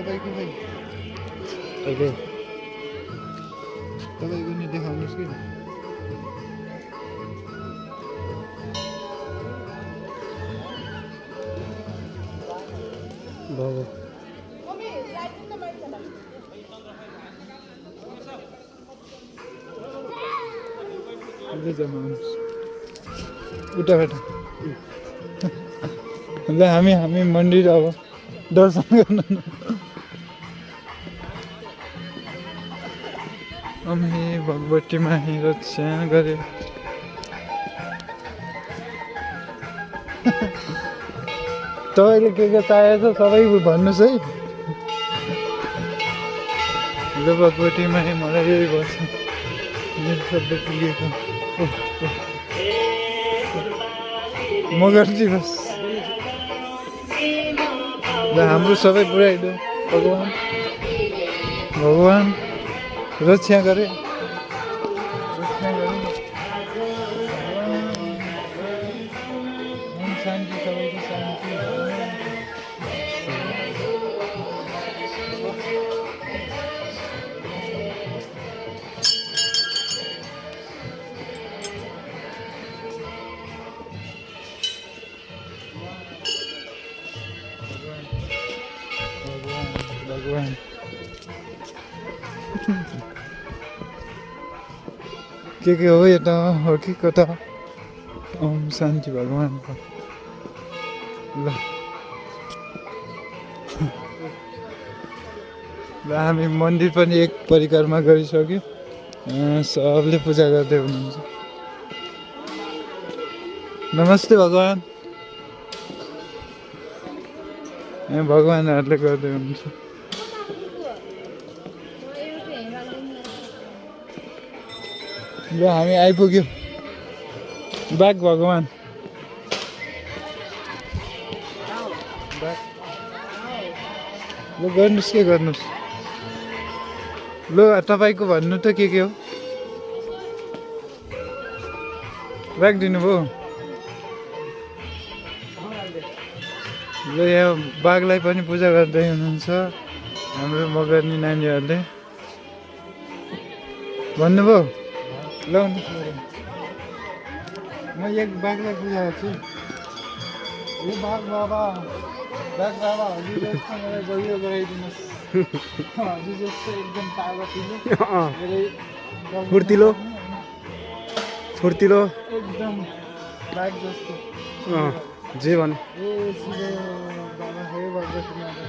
तपाईँको खै अहिले तपाईँको नि देखाउनुहोस् कि बाबु जमाउनुहोस् उताबाट ल हामी मन्दिर अब दर्शन गर्न हामी भगवतीमा रक्षा गरे तपाईँले के चाहिएको छ सबै भन्नुहोस् है ल भगवतीमा मलाई यही भन्छ मेरो सबै पुगेको म गर्छु बस ल हाम्रो सबै पुऱ्याइदियो भगवान रक्षा गरे शान्ति सबैको शान्ति भगवान के हो यो त हो कि कता ओम शान्ति भगवानको ल हामी मन्दिर पनि एक परिक्रमा गरिसक्यो सबले पूजा गर्दै हुनुहुन्छ नमस्ते भगवान भगवानहरूले गर्दै हुनुहुन्छ ल हामी आइपुग्यौँ बाघ भगवान ल गर्नुहोस् के गर्नुहोस् ल तपाईँको भन्नु त के हो राखिदिनु भयो ल यहाँ बाघलाई पनि पूजा गर्दै हुनुहुन्छ हाम्रो मगर्नी नानीहरूले भन्नुभयो ल म एक बाघलाई पूजा गर्छु ए बाघ बाबा हजुर जस्तो मलाई गहिरो गराइदिनुहोस् हजुर जस्तो एकदम फुर्तिलो एकदम बाघ जस्तो जे भने ए शिव बाबा हे भगवती माता